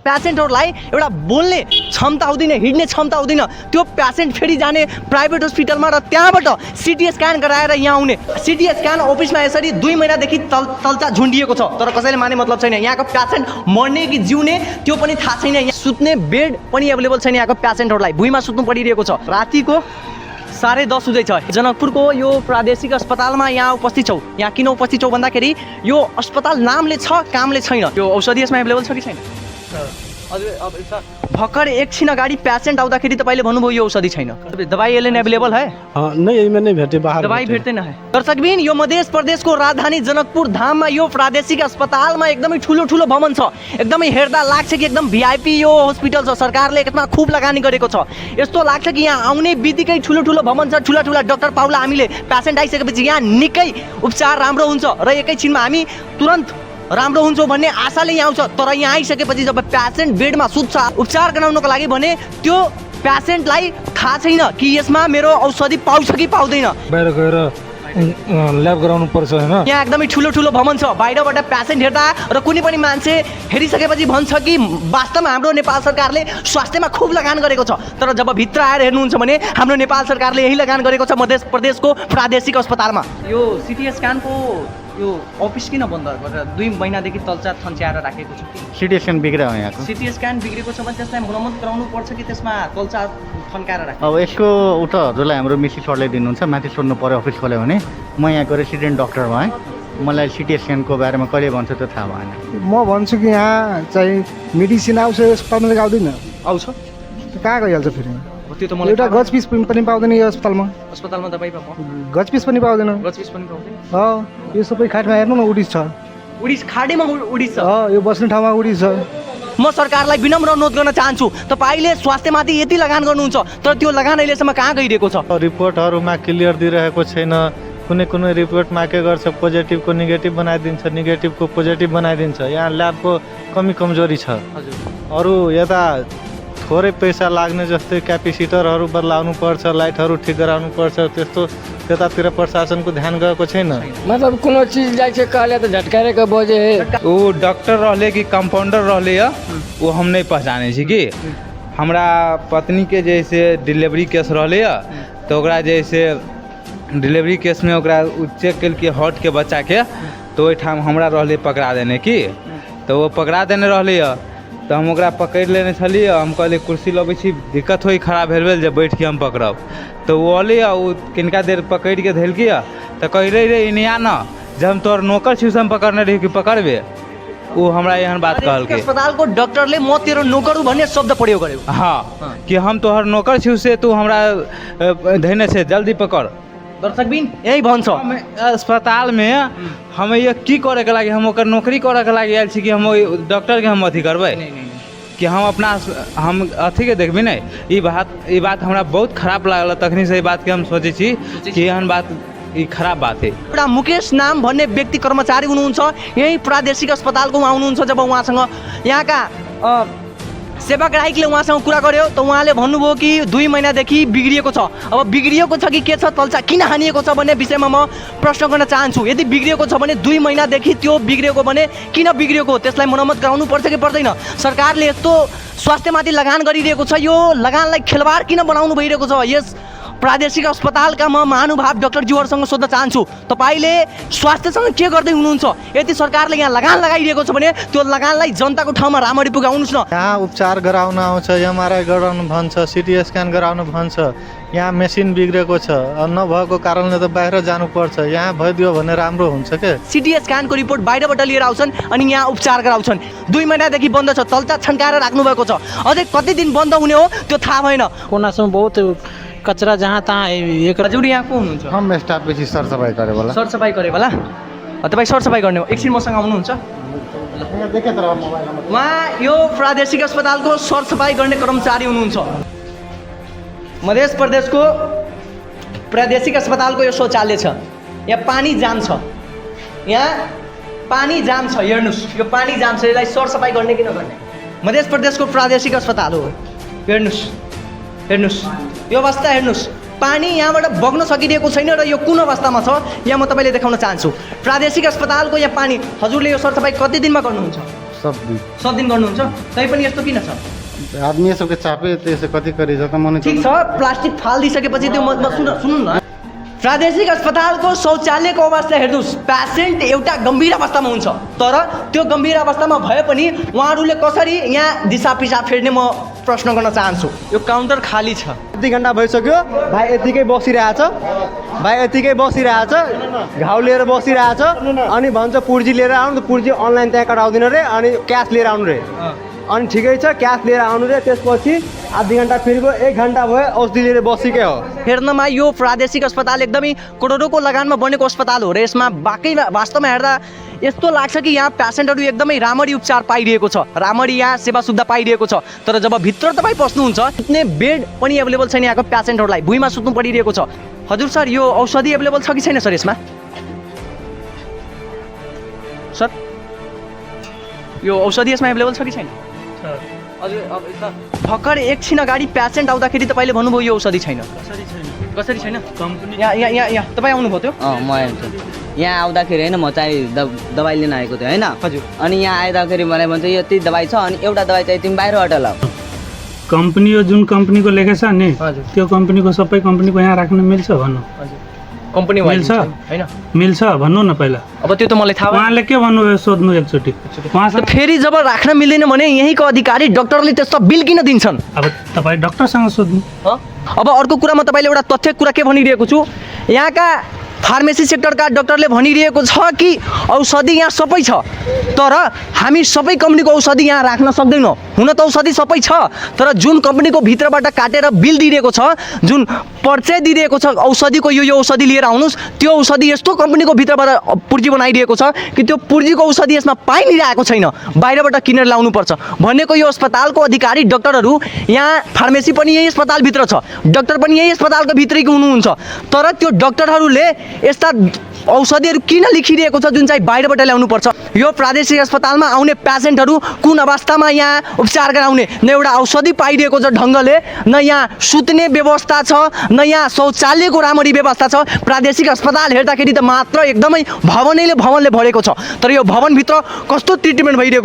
पेसेन्टहरूलाई एउटा बोल्ने क्षमता हुँदैन, हिँड्ने क्षमता हुँदैन, त्यो पेसेन्ट फेरि जाने प्राइभेट हस्पिटलमा र त्यहाँबाट सिटी स्क्यान गराएर यहाँ आउने। सिटी स्क्यान अफिसमा यसरी 2 महिनादेखि तल्चा झुन्डिएको छ, तर कसैले माने मतलब छैन। यहाँको पेसेन्ट मर्ने कि जिउने त्यो पनि थाहा छैन। यहाँ सुत्ने बेड पनि एभाइलेबल छैन यहाँको पेसेन्टहरूलाई, भुइँमा सुत्नु परिरहेको छ। रातिको 10:30 हुँदैछ। जनकपुरको यो प्रादेशिक अस्पतालमा यहाँ उपस्थित छौ। यहाँ किन उपस्थित छौ भन्दाखेरि यो अस्पताल नामले छ, कामले छैन। यो औषधि यसमा एभाइलेबल छ कि छैन? भर्खर एकछिन अगाडि पेसेन्ट आउँदाखेरि तपाईँले भन्नुभयो यो औषधि छैन। दवाई एलेन एभाइलेबल है? नहीं यही में नहीं भेटे, बाहर दवाई भेट्दैन है। दर्शकबिन, यो मध्य प्रदेशको राजधानी जनकपुर धाममा यो प्रादेशिक अस्पतालमा एकदमै ठुलो ठुलो भवन छ। एकदमै हेर्दा लाग्छ कि एकदम भिआइपी यो हस्पिटल छ, सरकारले यसमा खुब लगानी गरेको छ। यस्तो लाग्छ कि यहाँ आउने बित्तिकै ठुलो ठुलो भवन छ, ठुला ठुला डाक्टर पाउला। हामीले पेसेन्ट आइसकेपछि यहाँ निकै उपचार राम्रो हुन्छ र एकैछिनमा हामी तुरन्त राम्रो हुन्छ भन्ने आशाले यहाँ आउँछ। तर यहाँ आइसकेपछि जब पेसेन्ट बेडमा सुत्छ उपचार गराउनको लागि भने त्यो पेसेन्टलाई थाहा छैन कि यसमा मेरो औषधि पाउँछ कि पाउँदैन। बाहिर गएर ल्याब गराउनु पर्छ हैन। यहाँ एकदमै ठुलो ठुलो भवन छ। बाहिरबाट पेसेन्ट हेर्दा र कुनै पनि मान्छे हेरिसकेपछि भन्छ कि वास्तवमा हाम्रो नेपाल सरकारले स्वास्थ्यमा खुब लगान गरेको छ। तर जब भित्र आएर हेर्नुहुन्छ भने हाम्रो नेपाल सरकारले यही लगान गरेको छ मध्य प्रदेशको प्रादेशिक अस्पतालमा। यो सिटी स्क्यानको यो अफिस किन बन्द गरेर 2 महिनादेखि तल्चा थन्च्याएर राखेको छ? सिटी स्क्यान बिग्रियो यहाँको। सिटी स्क्यान बिग्रेको छ भने त्यसलाई मर्मत गराउनु पर्छ कि त्यसमा तल्चा थन्काएर राख्नु? अब यसको उता हजुरलाई हाम्रो मिसी सरले दिनुहुन्छ, माथि सोध्नु पऱ्यो अफिस खोल्यो भने। म यहाँको रेसिडेन्ट डक्टर भएँ, मलाई सिटी स्क्यानको बारेमा कहिले भन्छ त्यो थाहा भएन। म भन्छु कि यहाँ चाहिँ मेडिसिन आउँछ, अस्पतालमा आउँदैन। आउँछ कहाँ गइहाल्छ फेरि? त्यो त मलाई एउटा गज पिस पनि पाउँदैन यो अस्पतालमा। अस्पतालमा दबाई पाउँछ, गज पिस पनि पाउँदैन। गज पिस पनि पाउँदैन। यो सबै खाटमा हेर्नु न उडिस छ। उडिस खाडीमा उडिस छ। यो बस्ने ठाउँमा उडिस छ। म सरकारलाई विनम्र अनुरोध गर्न चाहन्छु, तपाईँले स्वास्थ्यमाथि यति लगान गर्नुहुन्छ तर त्यो लगान अहिलेसम्म कहाँ गइरहेको छ? रिपोर्टहरूमा क्लियर दिइरहेको छैन। कुनै कुनै रिपोर्टमा के गर्छ, पोजिटिभको नेगेटिभ बनाइदिन्छ, नेगेटिभको पोजिटिभ बनाइदिन्छ। यहाँ ल्याबको कमी कमजोरी छ। अरू यता थोरै पैसा लाग्ने जस्तै क्यापेसिटरहरू बदलाउनु पर्छ, लाइटहरू ठिक गराउनु पर्छ, त्यस्तो त्यतातिर प्रशासनको ध्यान गएको छैन। मतलब कोनो चीज जाइ छै कहले त झटकारे के बजे है। वो डॉक्टर रहले कि कंपाउंडर रहले है वो हम नहीं पहचाने छी कि हमरा पत्नी के जैसे डिलीवरी केस रहले है तो ओकरा जैसे डिलीवरी केस में ओकरा चेक कल के हॉट के बच्चा के तो ओहिठाम हमरा रहले पकड़ा देने की तो वो पकड़ा देने रहले है तो हम ओकरा पकड़ लेने छलिए। हम कहले कुर्सी लबै छी, दिक्कत होई खराब भेल जब बैठ के हम पकड़ब तो वो अली वो किनका देर पकड़ के धैलकी तो कह रही रे इनिया न जब हम तोहर नौकर छी हम पकड़ने रही कि पकड़बे। वो हमरा यहाँ बात कहल के अस्पतालको डॉक्टरले म तेरो नौकर हूं भन्ने शब्द प्रयोग गर्यो। हाँ कि हम तोहर नौकर छी से तू हमरा धैने से जल्दी पकड़। दर्शकबिन यही भन्छ अस्पताल में हमें ये की करे के लागी, हम ओकर नौकरी करे के लागी आयल छी कि हम डॉक्टर के हम अथी करबै कि हम अपना हम अथी के देखबी नहीं। ये बात हमरा बहुत खराब लागल, तखनी से बात के हम सोचे छी कि एहन बात ये खराब बात है। एउटा मुकेश नाम भन्ने व्यक्ति कर्मचारी हुनुहुन्छ, यही प्रादेशिक अस्पतालको आउनुहुन्छ। जब उहाँसँग यहाँका सेवाग्राहीले उहाँसँग कुरा गर्यो त उहाँले भन्नुभयो कि 2 महिनादेखि बिग्रिएको छ। अब बिग्रिएको छ कि के छ, तल्चा किन हानिएको छ भन्ने विषयमा म प्रश्न गर्न चाहन्छु। यदि बिग्रिएको छ भने 2 महिनादेखि त्यो बिग्रिएको भने किन बिग्रिएको, त्यसलाई मर्मत गराउनु पर्छ कि पर्दैन? सरकारले यस्तो स्वास्थ्यमाथि लगान गरिरहेको छ, यो लगानलाई खेलबाड किन बनाउनु भइरहेको छ? यस प्रादेशिक अस्पतालका म महानुभाव डाक्टरज्यूहरूसँग सोध्न चाहन्छु, तपाईँले स्वास्थ्यसँग के गर्दै हुनुहुन्छ? यदि सरकारले यहाँ लगान लगाइरहेको छ भने त्यो लगानलाई जनताको ठाउँमा राम्ररी पुगाउनुहोस् न। यहाँ उपचार गराउन आउँछ, एमआरआई गराउनु भन्छ, सिटी स्क्यान गराउनु भन्छ। यहाँ मेसिन बिग्रेको छ, नभएको कारणले त बाहिर जानुपर्छ। यहाँ भइदियो भने राम्रो हुन्छ के। सिटी स्क्यानको रिपोर्ट बाहिरबाट लिएर आउँछन् अनि यहाँ उपचार गराउँछन्। 2 महिनादेखि बन्द छ, तल्चा छन्काएर राख्नु भएको छ। अझै कति दिन बन्द हुने हो त्यो थाहा भएन। कोनासम्म बहुत कचरा जहाँ तहाँ एक। हजुर यहाँ को हुनुहुन्छ? हम स्टाफ पछि सरसफाई करे वाला। सरसफाई करे वाला तपाईँ सरसफाई गर्ने हो? एकछिन मसँग आउनुहुन्छ। उहाँ यो प्रादेशिक अस्पतालको सरसफाई गर्ने कर्मचारी हुनुहुन्छ। मध्य प्रदेशको प्रादेशिक अस्पतालको यो शौचालय छ। यहाँ पानी जाम छ, यहाँ पानी जाम छ। हेर्नुहोस् यो पानी जाम छ, यसलाई सरसफाई गर्ने कि नगर्ने? मध्य प्रदेशको प्रादेशिक अस्पताल हो। हेर्नुहोस् हेर्नुहोस् यो अवस्था हेर्नुहोस्। पानी यहाँबाट बग्न सकिरहेको छैन र यो कुन अवस्थामा छ यहाँ म तपाईँले देखाउन चाहन्छु। प्रादेशिक अस्पतालको यहाँ पानी, हजुरले यो सरसफाई कति दिनमा गर्नुहुन्छ? सब दिन सब दिन गर्नुहुन्छ तैपनि यस्तो किन छ आदमी सबके चापे त्यसो कति करी जाता मन ठिक छ प्लास्टिक फालिदिइसकेपछि त्यो सुन्नु न प्रादेशिक अस्पतालको शौचालयको अवस्था हेर्नुहोस् पेसेन्ट एउटा गम्भीर अवस्थामा हुन्छ तर त्यो गम्भीर अवस्थामा भए पनि उहाँहरूले कसरी यहाँ दिशा पिसाब फेर्ने म प्रश्न गर्न चाहन्छु यो काउन्टर खाली छ यति घन्टा भइसक्यो भाइ यतिकै बसिरहेछ घाउ लिएर बसिरहेछ अनि भन्छ पुर्जी लिएर आउनु पुर्जी अनलाइन त्यहाँ कटाउँदैन रे अनि क्यास लिएर आउनु रे अनि ठिकै छ क्यास लिएर आउनु रे त्यसपछि आधी घन्टा फेरि गयो 1 घन्टा भयो औषधि लिएर बसेकै हो हेर्नमा यो प्रादेशिक अस्पताल एकदमै करोडौँको लगानमा बनेको अस्पताल हो र यसमा वास्तवमा हेर्दा यस्तो लाग्छ कि यहाँ पेसेन्टहरू एकदमै राम्ररी उपचार पाइरहेको छ राम्ररी यहाँ सेवा सुविधा पाइरहेको छ तर जब भित्र तपाईँ पस्नुहुन्छ सुत्ने बेड पनि एभाइलेबल छैन यहाँको पेसेन्टहरूलाई भुइँमा सुत्नु परिरहेको छ हजुर सर यो औषधि एभाइलेबल छ कि छैन सर यसमा सर यो औषधि यसमा एभाइलेबल छ कि छैन हजुर भर्खर एकछिन अगाडि पेसेन्ट आउँदाखेरि तपाईँले भन्नुभयो यो औषधि छैन कसरी छैन कम्पनी यहाँ तपाईँ आउनुभयो त्यो म आउँछु यहाँ आउँदाखेरि होइन म चाहिँ दबाई लिन आएको थिएँ होइन हजुर अनि यहाँ आइदाखेरि मलाई भन्छ यति दबाई छ अनि एउटा दबाई चाहिँ तिमी बाहिरबाट लाऊ कंपनी हो जुन कंपनी को लेखेको छ नि त्यो कंपनीको सबै कंपनीको यहाँ राख्न मिल्छ भन्नु कम्पनी मिल्छ होइन मिल्छ भन्नु न पहिला अब त्यो त मलाई थाहा उहाँले के भन्नुभयो सोध्नु एकचोटि उहाँसँग फेरि जब राख्न मिल्दैन भने यहीँको अधिकारी डाक्टरले त्यस्तो बिल किन दिन्छन् अब तपाईँ डक्टरसँग सोध्नु अब अर्को कुरा म तपाईँले एउटा तथ्य कुरा के भनिरहेको छु यहाँका फार्मेसी सेक्टरका डाक्टरले भनिरहेको छ कि औषधि यहाँ सबै छ तर हामी सबै कम्पनीको औषधि यहाँ राख्न सक्दैनौँ हुन त औषधि सबै छ तर जुन कम्पनीको भित्रबाट काटेर बिल दिइरहेको छ जुन पर्चे दिइरहेको छ औषधिको यो औषधि लिएर आउनुहोस् त्यो औषधि यस्तो कम्पनीको भित्रबाट पुर्जी बनाइदिएको छ कि त्यो पुर्जीको औषधि यसमा पाइ नै रहेको छैन बाहिरबाट किनेर ल्याउनुपर्छ भनेको यो अस्पतालको अधिकारी डाक्टरहरू यहाँ फार्मेसी पनि यही अस्पतालभित्र छ डाक्टर पनि यही अस्पतालको भित्रैको हुनुहुन्छ तर त्यो डाक्टरहरूले यस्ता औषधिहरू किन लेखिरहेको छ जुन चाहिँ बाहिरबाट ल्याउनुपर्छ यो प्रादेशिक अस्पतालमा आउने पेसेन्टहरू कुन अवस्थामा यहाँ उपचार गराउने न एउटा औषधि पाइरहेको छ ढङ्गले न यहाँ सुत्ने व्यवस्था छ न यहाँ शौचालयको राम्ररी व्यवस्था छ प्रादेशिक अस्पताल हेर्दाखेरि त मात्र एकदमै भवनले भरेको छ तर यो भवनभित्र कस्तो ट्रिटमेन्ट भइरहेको